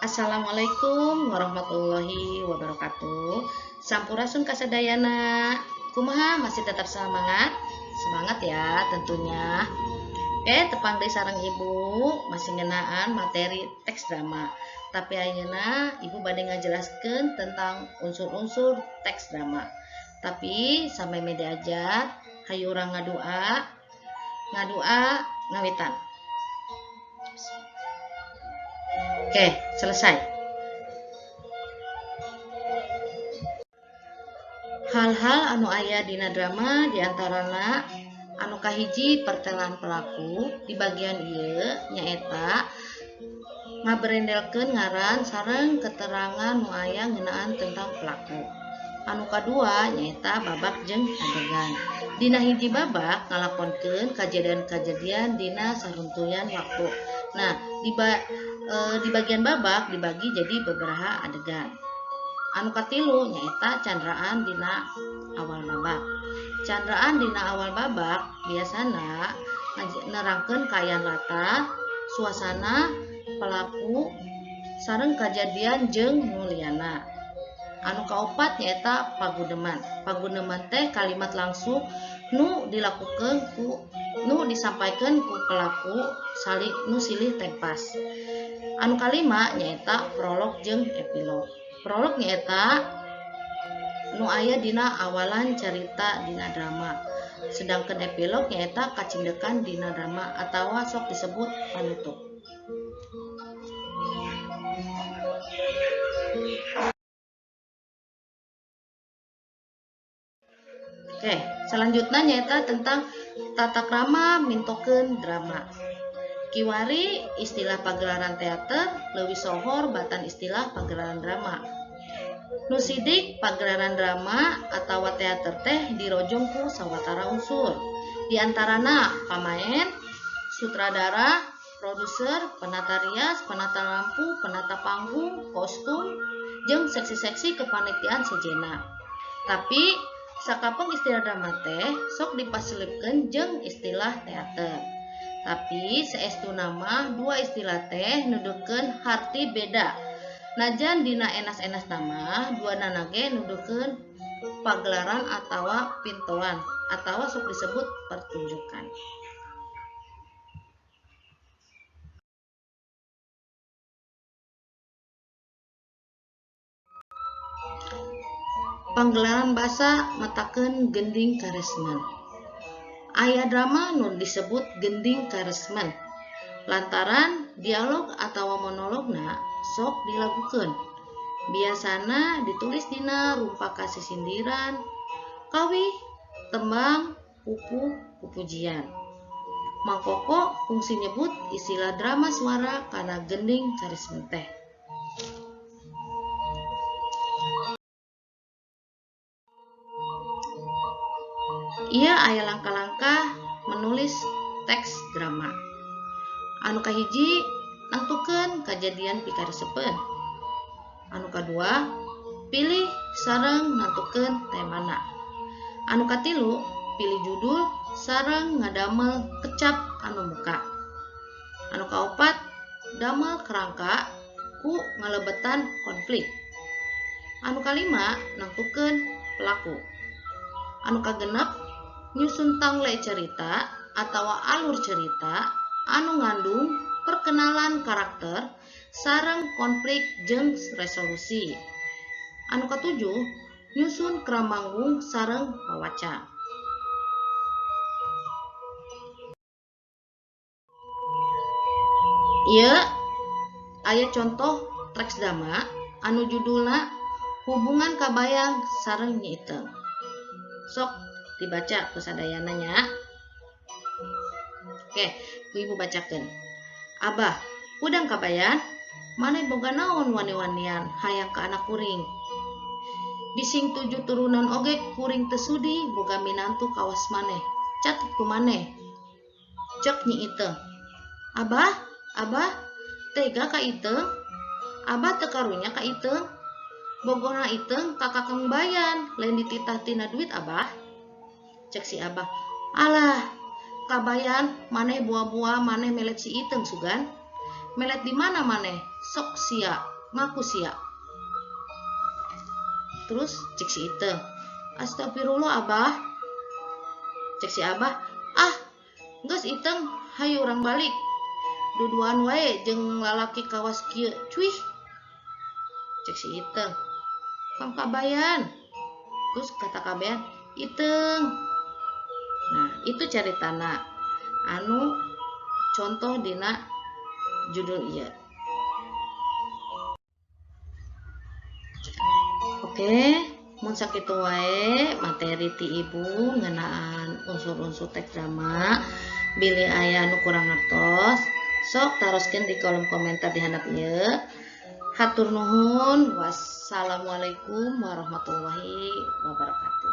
Assalamualaikum warahmatullahi wabarakatuh. Sampurasun kasadayana. Kumaha, masih tetap semangat? Semangat ya tentunya. Oke, tepang deui sareng Ibu masih ngeunaan materi teks drama. Tapi ayeuna Ibu bade ngajelaskeun tentang unsur-unsur teks drama. Tapi sampai media aja, hayu urang ngadua, ngadua ngawitan. Oke, selesai. Hal-hal anu aya dina drama diantarana anu kahiji, pertelan pelaku. Di bagian ieu nyaeta ngabrendelkeun ngaran sareng keterangan nu aya ngeunaan tentang pelaku. Anu kadua nyaeta babak jeung adegan. Dina hiji babak ngalakonkeun kajadian-kajadian dina saruntuyan waktu. Nah, di bagian babak dibagi jadi beberapa adegan. Anu katilu nyaeta candraan dina awal babak. Candraan dina awal babak biasana nerangkeun kaayaan latar, suasana, pelaku, sareng kajadian jeung nu liana. Anu kaopat nyaeta paguneman. Paguneman teh kalimat langsung nu dilakukeun ku nu disampaikan ku pelaku sali nu silih tempas. Anu kalima nyaeta prolog jeung epilog. Prolog nyaeta nu aya dina awalan carita dina drama. Sedangkan epilog nyaeta kacindekan dina drama atawa sok disebut panutup. Oke, selanjutnya nyaeta tentang tata krama mintokeun drama. Kiwari istilah pagelaran teater leuwih sohor batan istilah pagelaran drama. Nu sidik pagelaran drama atawa teater teh dirojong ku sawatara unsur. Di antarana pamaen, sutradara, produser, penata rias, penata lampu, penata panggung, kostum, jeung seksi-seksi kepanitiaan sejenna. Tapi sakapeng istilah drama teh sok dipaselipkeun jeung istilah teater. Tapi saestuna mah dua istilah teh nuduhkeun harti beda. Najan dina enas-enas nama duanana ge nuduhkeun pagelaran atawa pintoan atawa sok disebut pertunjukan. Panggelaran basa metakeun gending karesmen. Aya drama nu disebut gending karesmen lantaran dialog atawa monologna sok dilagukeun. Biasana ditulis dina rupa kasisindiran, kawih, tembang, pupuh, pupujian. Mang Koko kungsi nyebut istilah drama suara kana gending karesmen teh. Ieu aya langkah-langkah menulis teks drama. Anu kahiji, nangtukeun kajadian pikaresepeun. Anu kadua, pilih sareng nantukeun temana. Anu katilu, pilih judul sareng ngadamel kecap anu muka. Anu kaopat, damel kerangka ku ngalebetan konflik. Anu kalima, nangtukeun pelaku. Anu kagenep, nyusun tangle cerita atau alur cerita anu ngandung perkenalan karakter sareng konflik jeung resolusi. Anu katujuh, nyusun kramanggung sareng wawaca. Ieu aya contoh teks drama anu judulna Hubungan Kabayang sareng Nyi Iteung. Sok dibaca ku sadayana nya. Oke, ku Ibu bacakeun. Abah, hudang Kabayan, maneh boga naon wani-wanian hayang ka anak kuring? Bising tujuh turunan oge kuring teu sudi boga minantu kawas maneh. Catet ku maneh. Cek Nyi Iteung. Abah, Abah, tega ka Iteung? Abah teu karunya ka Iteung? Bogona Iteung ka Kakang Bayan, lain dititah tina duit Abah. Cek si Abah. Alah, Kabayan, maneh buah-buah maneh melet si Iteung sugan. Melet di mana maneh? Sok sia. Ngaku sia. Terus cek si Iteung, "Astagfirullah, Abah." Cek si Abah, "Ah, geus Iteung, hayu urang balik. Duduan wae jeung lalaki kawas kieu, cuih." Cek si Iteung, "Kang Kabayan." Terus kata Kabayan, "Iteung." Nah, itu caritana anu contoh dina judul ieu. Oke, mun sakitu wae materi ti Ibu ngeunaan unsur-unsur teks drama. Bilih aya anu kurang ngertos, sok taroskeun di kolom komentar di handap ieu. Hatur nuhun. Wassalamualaikum warahmatullahi wabarakatuh.